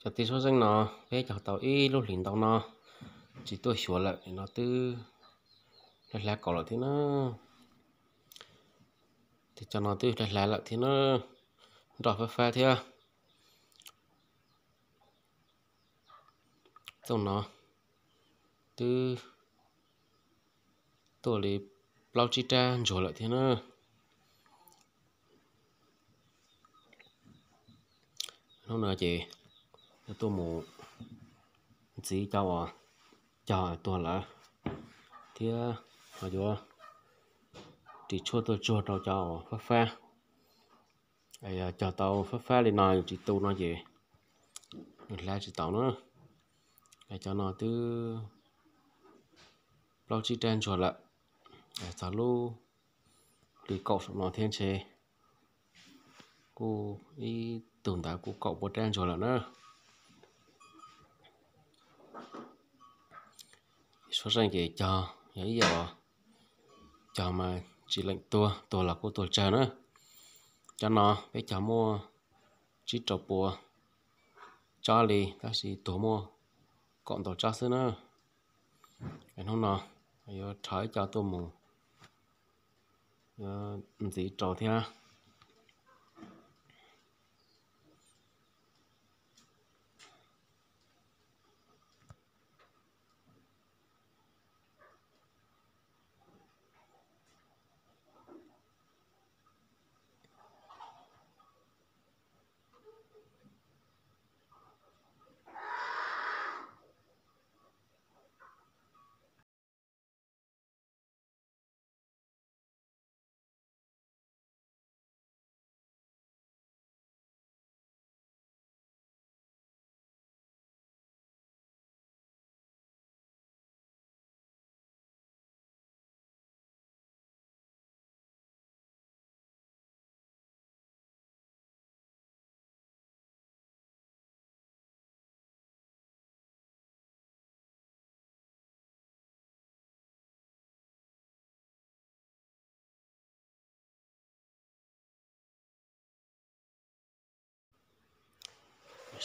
Cov tij suab zeej no, peb cog tau ib lub hlis ntau no tsis tuaj xyuas lawm, no twb hlab hlab kaum lawm thiab na. Ces cov no twb hlab hlab lawm thiab na, nroj fab fab thiab. Txooj no twb tuaj li plaub tsib rab ntsuag lawm thiab na. Hnub no ces yuav tuaj mus ntxiv cov uas cog tuag lawm thiab, ho yuav ris tshuaj tuaj tsuag rau cov uas fab fab. Yog cog tau fab fab li no tsis tu no ces nws hlab tsis tau na. Cov no twb plaub tsib rab ntsuag lawm, txog lub hli kaum saum no thiab ntshe kuj ib tug ntawd kuj kaum pua rab ntsuag lawm na. Suab zeej ces cog yog ib yam cog mas tsis leem tuag, tuag los kuj tuag tsawg na. Cov no peb cog muaj tsib rau pua tsob li, tab sis tuag muaj kaum ntau tsob xwb na. Hnub no yuav rho ib co tuaj mus ntxiv rau thiab.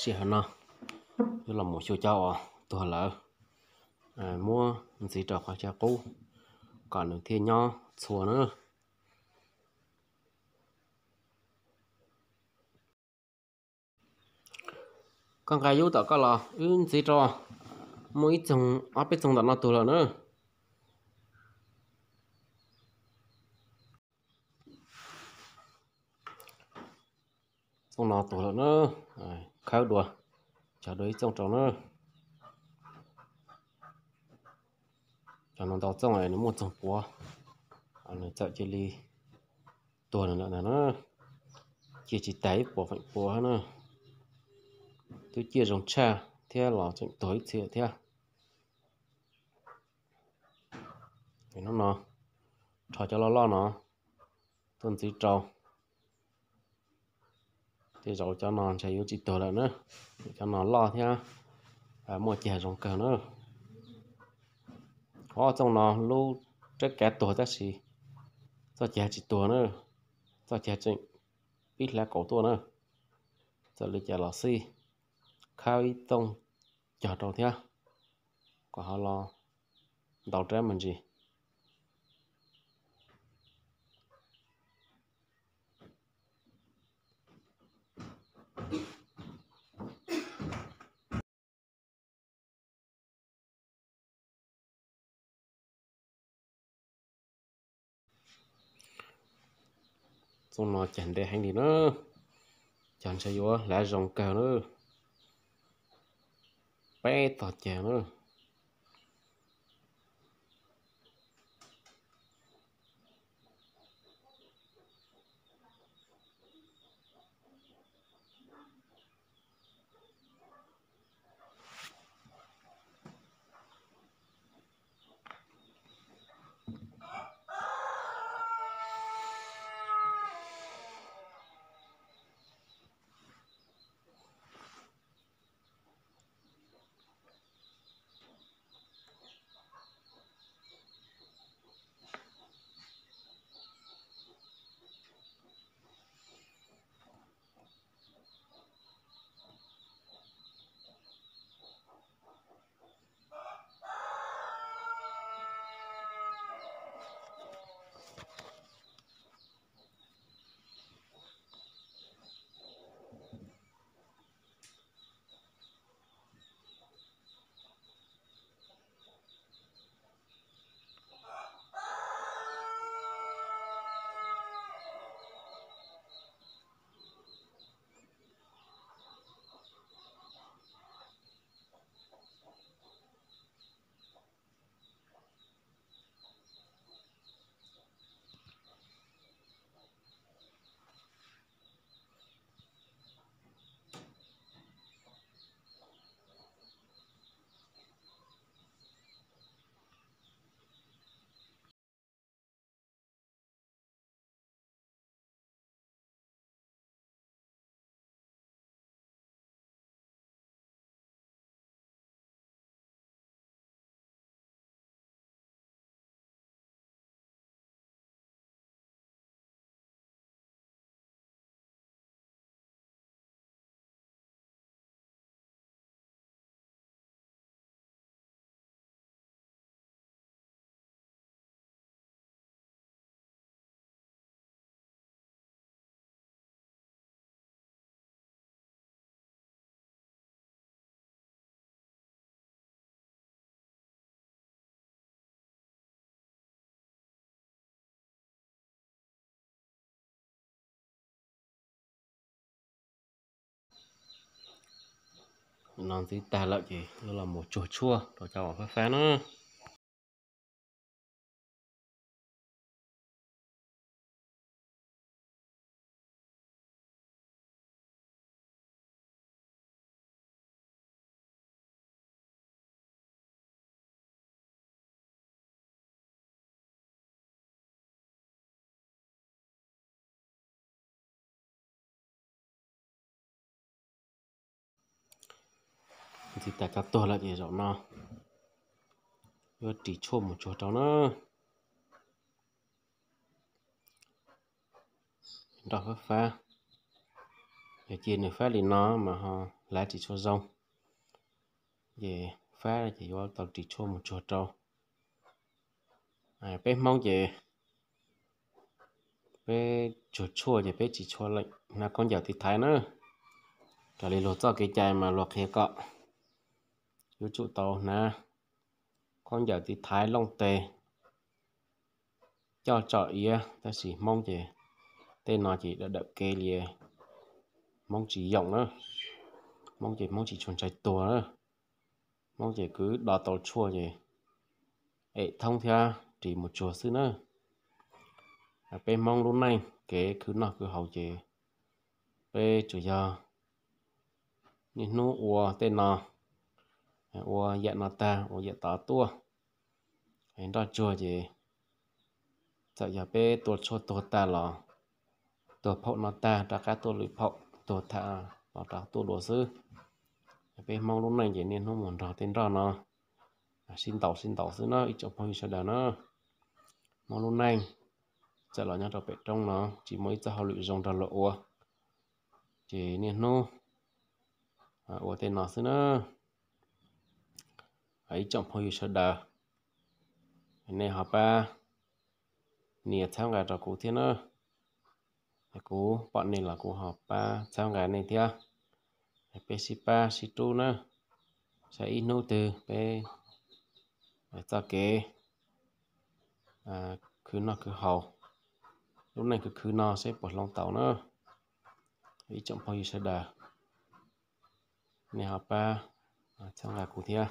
Sij hawm no yuav los mus xyuas cov uas tuag lawm, muab ntxiv rau qhov chaw qub kom nws thiaj nyob txhua na. Koj nqa yub tom koj los wb ntxiv rau, muaj ib txoog ob peb txoog ntawm no tuag lawm na. Txooj no tuag lawm na, khawb dua, cog dua ib txooj rau na. Cov no ntau txooj nws muaj txoog puav, nws txawm cia li tuag lawm ntag na. Ciaj tsis tas ib puas feem pua na. Twb ciaj zoo tshaj thiab los tseem tuag ib txhia thiab. Hnub no rho cov loj loj no tuaj ntxiv rau. Tej zaum cov no ntshe yuav tsis tuag lawm na. Cov no loj thiab muaj cag zoo kawg na. Ob txooj no lub rab kav tuag tab sis txoj cag tsis tuag na. Txoj cag tseem pib hlab kaum tuaj na. Txawm li cas los xij, khawb ib txooj cog rau thiab, kom ho los ntau rab me ntsis. Txooj no cag ntev heev li na, cog ntshe yuav hlav zoo kawg na. Peb tog cag na. No ntxiv tag lawm ces yuav los mus tsuag tshuaj rau cov uas fab fab na. Ntxiv tas cov tuag lawm ces zaum no yuav ris tshuaj mus tsuag rau na. Nroj fab fab, yog cia nws fab li no mas ho lav ris tshuaj zoo. Ces fab ces yuav tau ris tshuaj mus tsuag rau. Peb Hmoob ces peb tsuag tshuaj ces peb tsis tshua hnav khaub ncaws tiv thaiv na. Raws li luag txoj kev cai mas luag qhia kom yuav tsum tau hnav khaub ncaws tiv thaiv looj tes coj tsom iav, tab sis Hmoob ces tej no ces dawm dawm kev li, Hmoob tsis yoom na. Hmoob ces Hmoob tsis tshua ntshai tuag na. Hmoob ces kwv do tau tshuaj ces em thoob thiab ris mus tsuag xwb na. Peb Hmoob lub neej kev khwv noj khwv haus ces peb tsuas yog niaj hnub ua tej no, ua yam no tag ua yam tod tuaj. Nroj tsuag ces txawm yog peb tua tshuaj tuag tag los tuag phaum no tag rov qab tuaj lwm phaum, tuag tham los rov tuaj dua xwb. Peb Hmoob lub neej ces niaj hnub mus nrog tej nroj no sib ntaus sib ntaus xwb na ib tsoom phooj ywg sawv daws na. Hmoob lub neej txawm los nyob rau pem roob no tsis muaj ib txoj hauj lwm zoo nrog luag ua, ces niaj hnub ua tej no xwb na. Ib tsoom phooj ywg sawv daws, nej ho pab nias txhawb nqa rau kuv thiab na. Kuv pom nej los kuv ho pab txhawb nqa nej thiab. Peb sib pab sib rub na, saib ib hnub twg peb txoj kev khwv noj khwv haus, lub neej khwv khwv no seb puas hloov tau na. Ib tsoom phooj ywg sawv daws, nej ho pab txhawb nqa kuv thiab.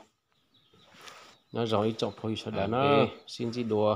Nyob zoo ib tsoom phooj ywg sawv daws na, sib ntsib dua